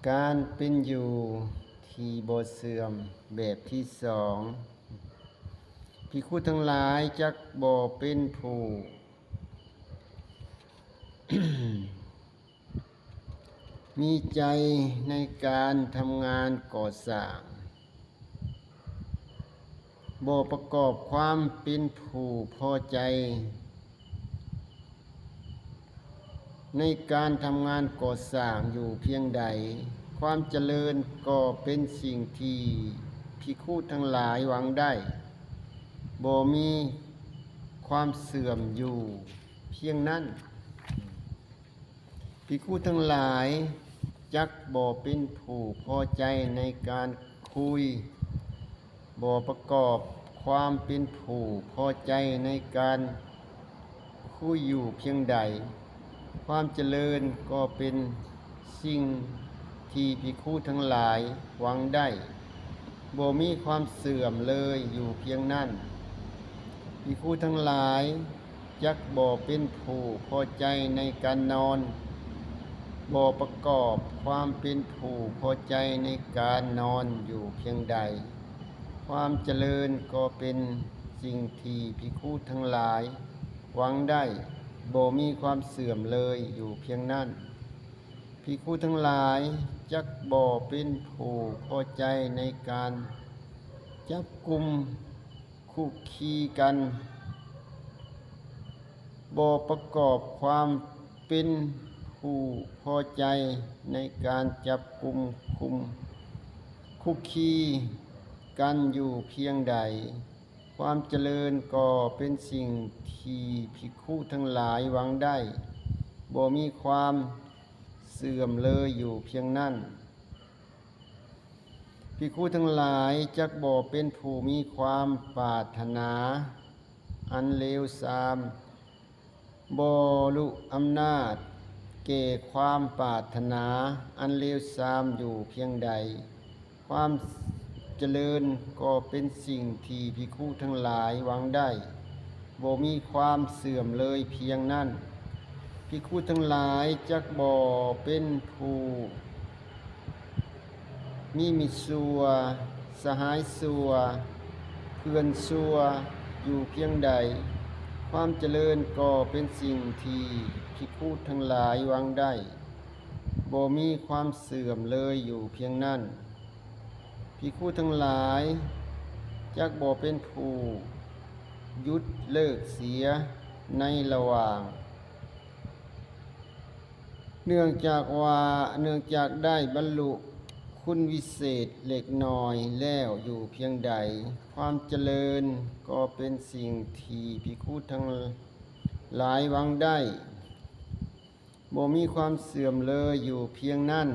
ການເປັນຢູ່ທີ່ບໍ່ເສື່ອມແບບທີສອງ. ພິກຂຸທັງຫຼາຍຈັກບໍ່ເປັນຜູ້ ມີໃຈໃນການທຳງານກໍ່ສ້າງ, ບໍ່ປະກອບຄວາມເປັນຜູ້ພໍໃຈໃນການທຳງານກໍ່ສ້າງຢູ່ພຽງໃດ, ຄວາມຈະເລີນກໍເປັນສິ່ງທີ່ພິກຂຸທັງຫຼາຍຫວັງໄດ້, ບໍ່ມີຄວາມເສື່ອມຢູ່ພຽງນັ້ນ. ພິກຂຸທັງຫຼາຍຈັກບໍ່ເປັນຜູ້ພໍໃຈໃນການຄຸຍ, ບໍ່ປະກອບຄວາມເປັນຜູ້ພໍໃຈໃນການຄຸຍຢູ່ພຽງໃດ, ຄວາມຈະເລີນກໍເປັນສິ່ງທີ່ພິກຂຸທັງຫຼາຍຫວັງໄດ້, ບໍ່ມີຄວາມເສື່ອມເລີຍຢູ່ພຽງນັ້ນ. ພິກຂຸທັງຫຼາຍຈັກບໍ່ເປັນຜູ້ພໍໃຈໃນການນອນ, ບໍ່ປະກອບຄວາມເປັນຜູ້ພໍໃຈໃນການນອນຢູ່ພຽງໃດ, ຄວາມຈະເລີນກໍເປັນສິ່ງທີ່ພິກຂຸທັງຫຼາຍຫວັງໄດ້, ບໍ່ມີຄວາມເສື່ອມເລີຍຢູ່ພຽງນັ້ນ. ພິກຂຸທັງຫຼາຍຈັກບໍ່ເປັນຜູ້ພໍໃຈໃນການຈັບກຸມຄຸກຄີກັນ, ບໍ່ປະກອບຄວາມເປັນຜູ້ພໍໃຈໃນການຈັບກຸມຄຸມ ຄຸກຄີກັນຢູ່ພຽງໃດ, ຄວາມຈະເລີນກໍເປັນສິ່ງທີ່ພິກຂຸທັງຫຼາຍຫວັງໄດ້, ບໍ່ມີຄວາມເສື່ອມເລີຍຢູ່ພຽງນັ້ນ. ພິກຂຸທັງຫຼາຍຈັກບໍ່ເປັນຜູ້ມີຄວາມປາດຖະໜາອັນເລວຊາມ, ບໍ່ລຸອຳນາດແກ່ຄວາມປາດຖະໜາອັນເລວຊາມຢູ່ພຽງໃດ, ຄວາມຈະເລີນກໍເປັນສິ່ງທີ່ພິກຂຸທັງຫຼາຍຫວັງໄດ້, ບໍ່ມີຄວາມເສື່ອມເລີຍພຽງນັ້ນ. ພິກຂຸທັງຫຼາຍຈັກບໍ່ເປັນຜູ້ ມີມິດຊົ່ວ, ສະຫາຍຊົ່ວ, ເພື່ອນຊົ່ວຢູ່ພຽງໃດ, ຄວາມຈະເລີນກໍເປັນສິ່ງທີ່ພິກຂຸທັງຫຼາຍຫວັງໄດ້, ບໍ່ມີຄວາມເສື່ອມເລີຍຢູ່ພຽງນັ້ນ. ພິກຂຸທັງຫຼາຍຈັກບໍ່ເປັນຜູ້ຢຸດເລີກເສຍໃນລະຫວ່າງ ເນື່ອງຈາກວ່າ, ເນື່ອງຈາກໄດ້ບັນລຸຄຸນວິເສດເລັກນ້ອຍແລ້ວຢູ່ພຽງໃດ, ຄວາມຈະເລີນກໍເປັນສິ່ງທີ່ພິກຂຸທັງຫຼາຍຫວັງໄດ້, ບໍ່ມີຄວາມເສື່ອມເລີຍຢູ່ພຽງນັ້ນ.